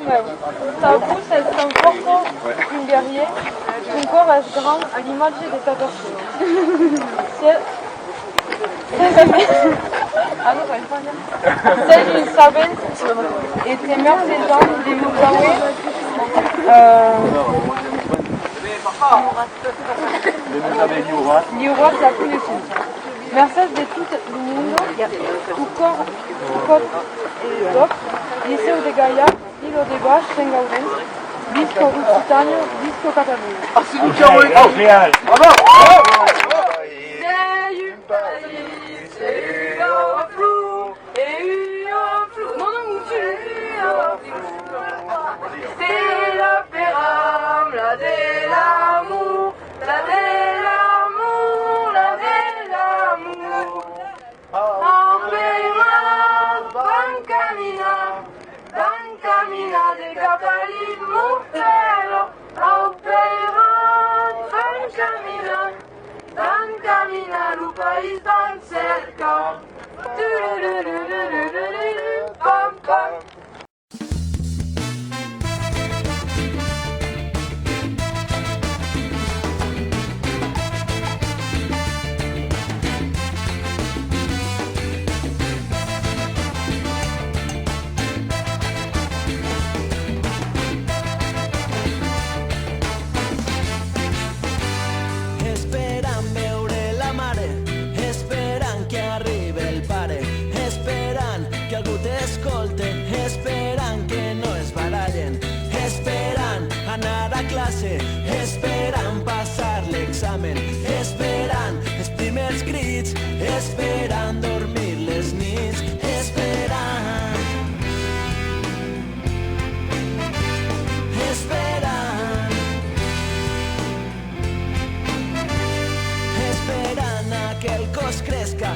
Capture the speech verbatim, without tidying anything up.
Tau gust es tan fòrt qu'un guerrièr, ton còr es grand a l'imatge de ta persona. Se, Sètz un sabent e te mercejam de nos aver, eh, liurat la coneissença. Mercés de tot lo monde, un còp, un còp e tot, Licèu de Gaiac, Vila de Baish, Sent Gaudenç, visca Occitània, visca Catalonha. Ah, c'est nous qui avons été. Bravo. Esperant veure la mare, esperant que arribe el pare, esperant que algú t'escolte, esperant que no es barallen, esperant anar a classe, esperant passar l'examen, esperant els primers crits, esperant dormir les nits, esperant, esperant, esperant a que el cos cresca,